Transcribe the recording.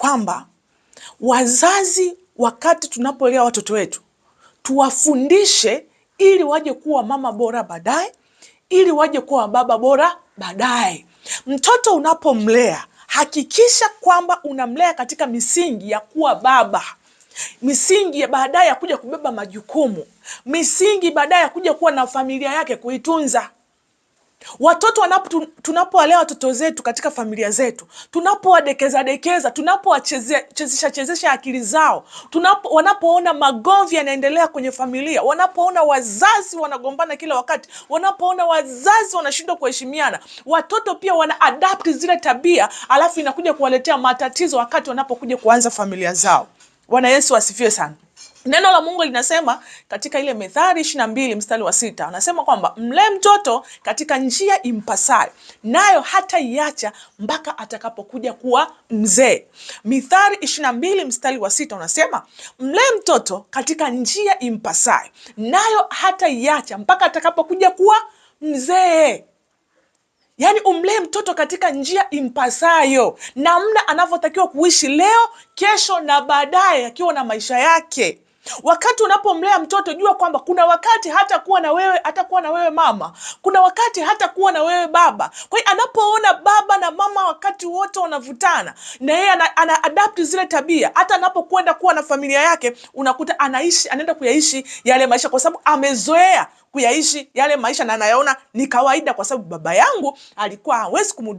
kwamba wazazi, wakati tunapolea watoto wetu, tuwafundishe ili waje kuwa mama bora baadaye, ili waje kuwa baba bora baadaye. Mtoto unapomlea hakikisha kwamba unamlea katika misingi ya kuwa baba, misingi ya baadaye ya kuja kubeba majukumu, misingi baadaye ya kuja kuwa na familia yake kuitunza. Watoto tunapowalea watoto zetu katika familia zetu, tunapowadekeza dekeza, tunapowachezesha chezesha akili zao, wanapoona magomvi yanaendelea kwenye familia, wanapoona wazazi wanagombana kila wakati, wanapoona wazazi wanashindwa kuheshimiana, watoto pia wana adapt zile tabia, alafu inakuja kuwaletea matatizo wakati wanapokuja kuanza familia zao. Bwana Yesu asifiwe sana. Neno la Mungu linasema katika ile Methali 22 mstari wa 6, anasema kwamba mlee mtoto katika njia impasayo, nayo hataiacha mpaka atakapokuja kuwa mzee. Mithali 22 mstari wa 6 unasema mlee mtoto katika njia impasayo, nayo hataiacha mpaka atakapokuja kuwa mzee. Yaani umlee mtoto katika njia impasayo, namna anavyotakiwa kuishi leo, kesho na baadaye, akiwa na maisha yake. Wakati unapomlea mtoto jua kwamba kuna wakati hatakuwa na wewe, hatakuwa na wewe mama, kuna wakati hatakuwa na wewe baba. Kwa hiyo anapoona baba na mama wakati wote wanavutana, na yeye ana adapt zile tabia. Hata anapokwenda kuwa na familia yake, unakuta anaishi, anaenda kuyaishi yale maisha, kwa sababu amezoea kuyaishi yale maisha na anayaona ni kawaida, kwa sababu baba yangu alikuwa hawezi kumu